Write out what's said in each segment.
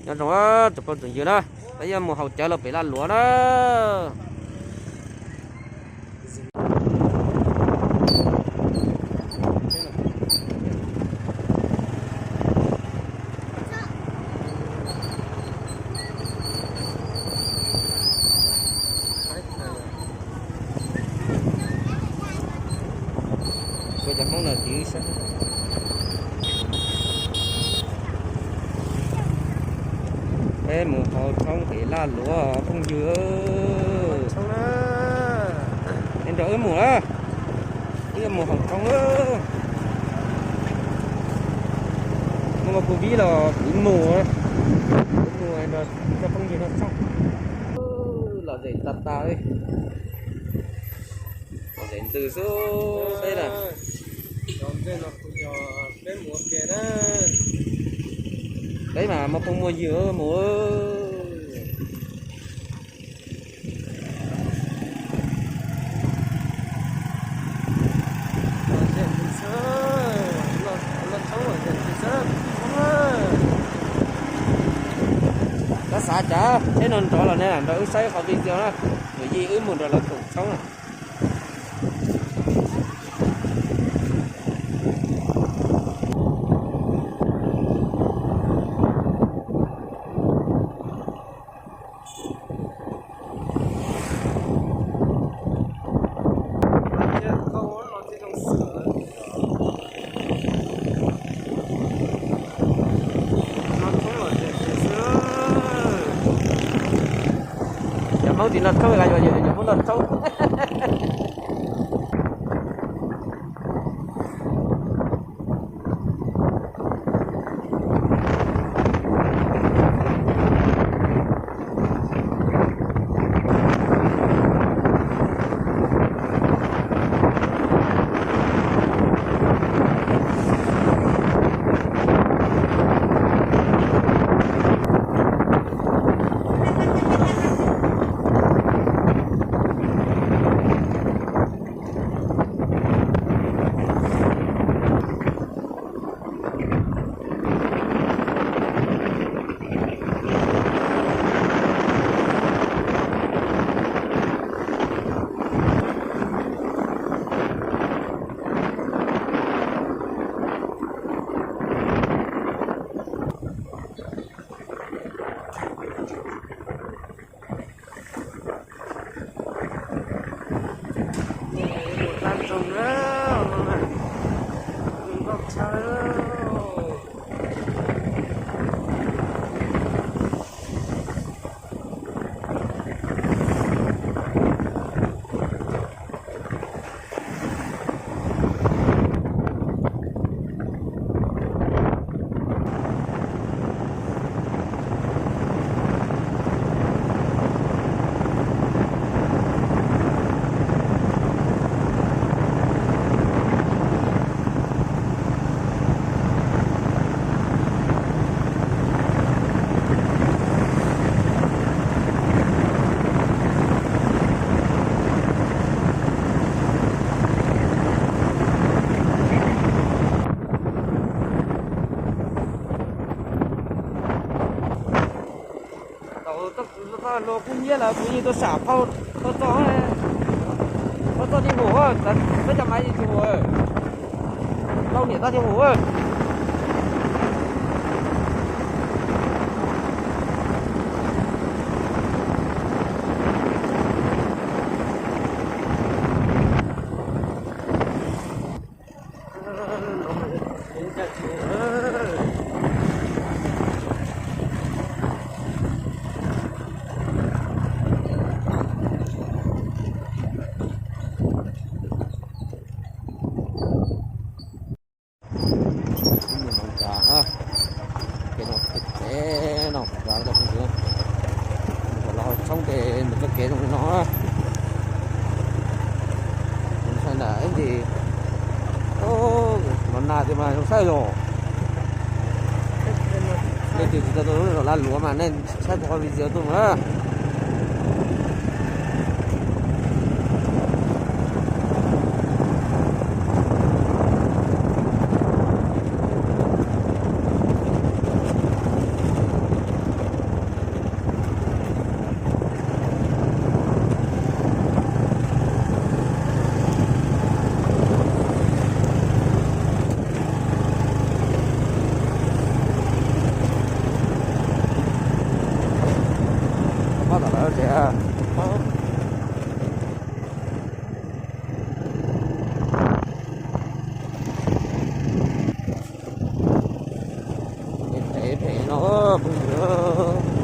Nyob zoo tsoom phooj tsoom ywg na, peb yuav mus haus cawv los pem Laj Luam na. Kuv cov Hmoob no tiv sab. Peb mus haus tshoob pem Laj Luam phooj ywg. Nej nrog wb mus na, wb yuav mus haus tshoob. Muaj kuv vib los kuv mus, kuv mus nrog cov phooj ywg no tshoob. Lom zem tas tas li, lom zem ntws xwb peb na. Peb mas muaj phooj muaj ywg mus. Koj xav cas tsheb no nrov los nej lam nrog wb saib qhov video na, nws yij wb mus nrog lawv koom tshoob na. Cov Hmoob tim no tshoob, cov Hmoob no tshoob. Tau, tau luag kub hnyiab lawm kuv yeej tuaj sam phauj txog txog, phauj txog thiaj mus, peb cov mas yeej tsis mus, lauj niam txog thiaj mus. Ces no, ces no, los tshoob ces nws txoj kev zoo li no. Ntawm ib ntsis, los nag tias mas zoo saib los. Leej twg tsis tau tuaj lub zos Laj Luam mas nej saib kuv qhov video tuaj mus na. Phem phem no, phooj ywg,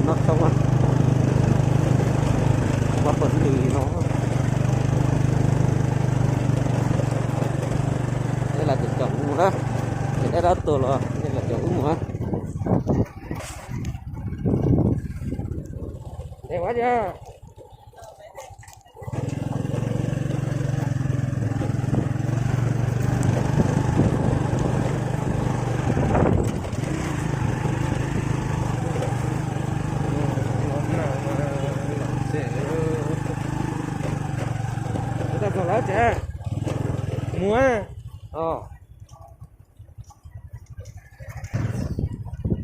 no tau mas, ua pawg ntws no. Dej los caum wb mus na, ces dej dab tuag los dej los caum wb mus na. Ntev ua cas. Txog lawm tsev. Mus.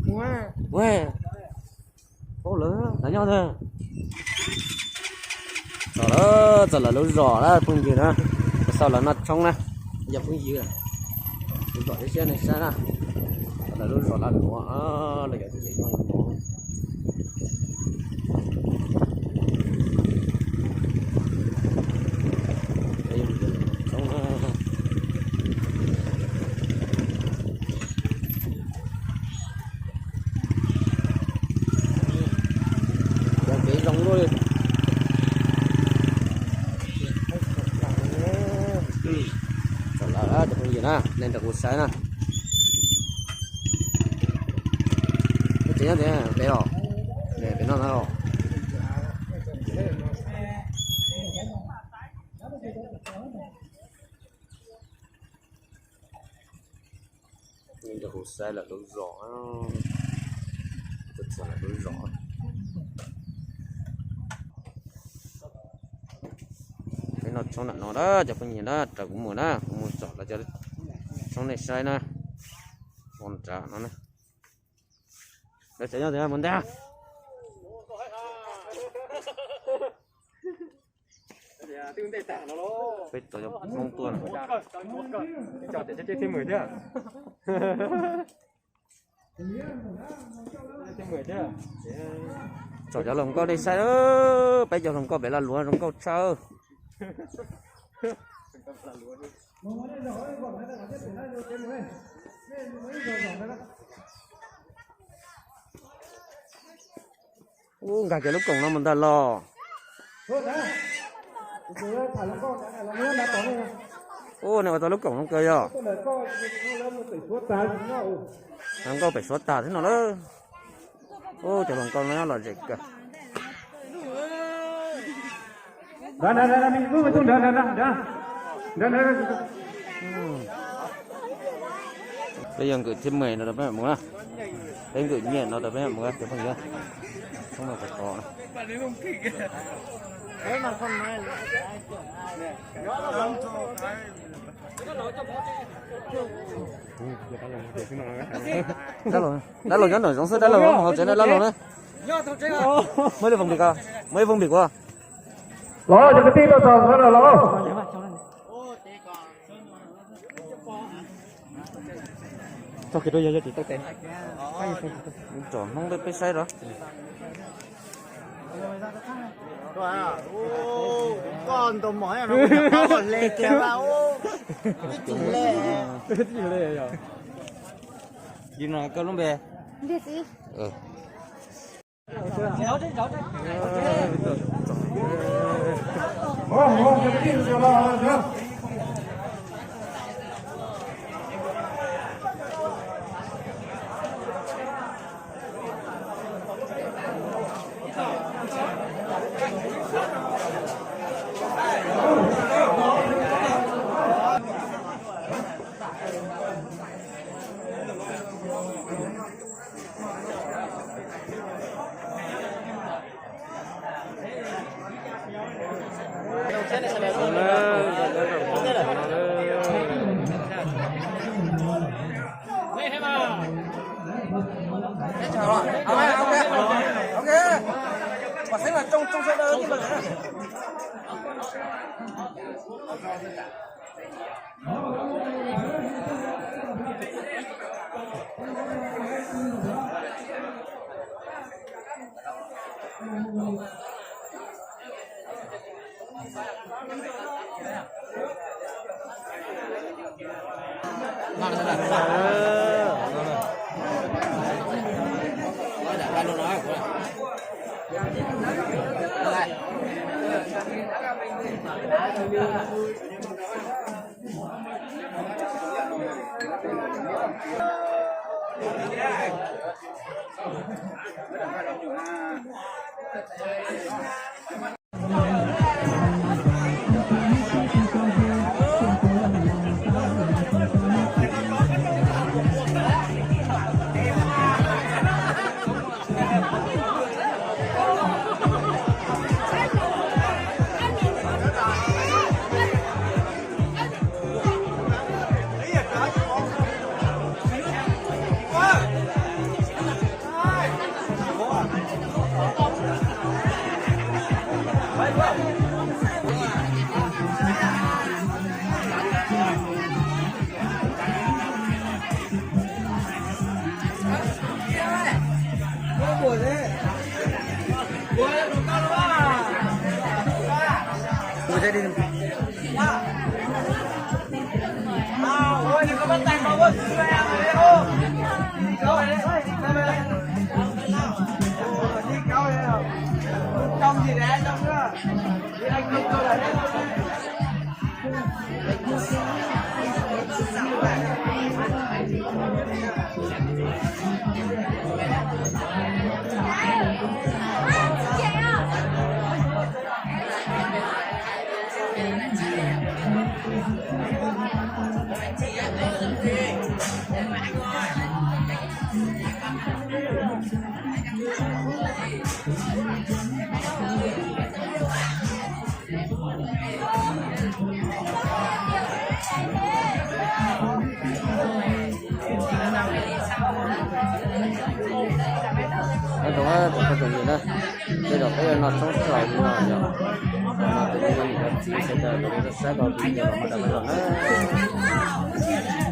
Mus. Ua, paub lawm, nyob ntag. Txog lawm, txog lawv lub zos lawm phooj ywg na. Txog lawv noj tshoob na, yog phooj ywg. Kuv kom siab siab nej saib na. Txog lawv lub zos Laj Nuav, lawv cov tsev nyob Laj Nuav. Cov kev zoo luaj li. Txog lawm cov phooj ywg na, nej nrog kuv saib na. Lub tsev nyob tias pem os, pem no na os. Nrog kuv saib lawv lub zos, txog lawv lub zos. Peb noj tshoob nram no na cov phooj ywg na, raws kuv mus na, kuv mus tsom lawv cov tshoob nej saib na. Ua nrad no na. Lawv tsev nyob tias mus ntag. Peb tau cov Hmoob tuaj na. Tsom cov hluas nkauj nej saib, peb cov hluas nkauj pem Laj Luav zoo nkauj tshaj. Ub, nkag kiag lub koom no mus ntag los. Ub, nej ua tau lub koom no kawg yog. Hluas nkauj pem Suav tag thiab no lawm. Ub, cov hluas nkauj no lom zem kawg. Peb yog Nkws thiab Mem no rau peb mam mus na. Peb Nkws Nyiaj no rau peb mam mus cov phooj ywg. Tshoob no txog tod na. Dab laug nyob nram zoov xwb, dab laug nyob hauv tsev na, dab laug na. Muaj ib lub foom pim ko, muaj ib foom pim ko. Los cov kwv tij tuaj txog los los. Txog kiag rau yog yog tsis tau tes. Tsom Hmoob peb peb saib rau. Koj ntaus mom hle kiag, ib tsis le. Yus no koj lub npe? Nyob zoo, tus phooj ywg na, tej zaum peb yuav noj tshoob tag li no yog, no tus me nyuam yog txiv sawv daws los saib tau video los mas rau peb los na.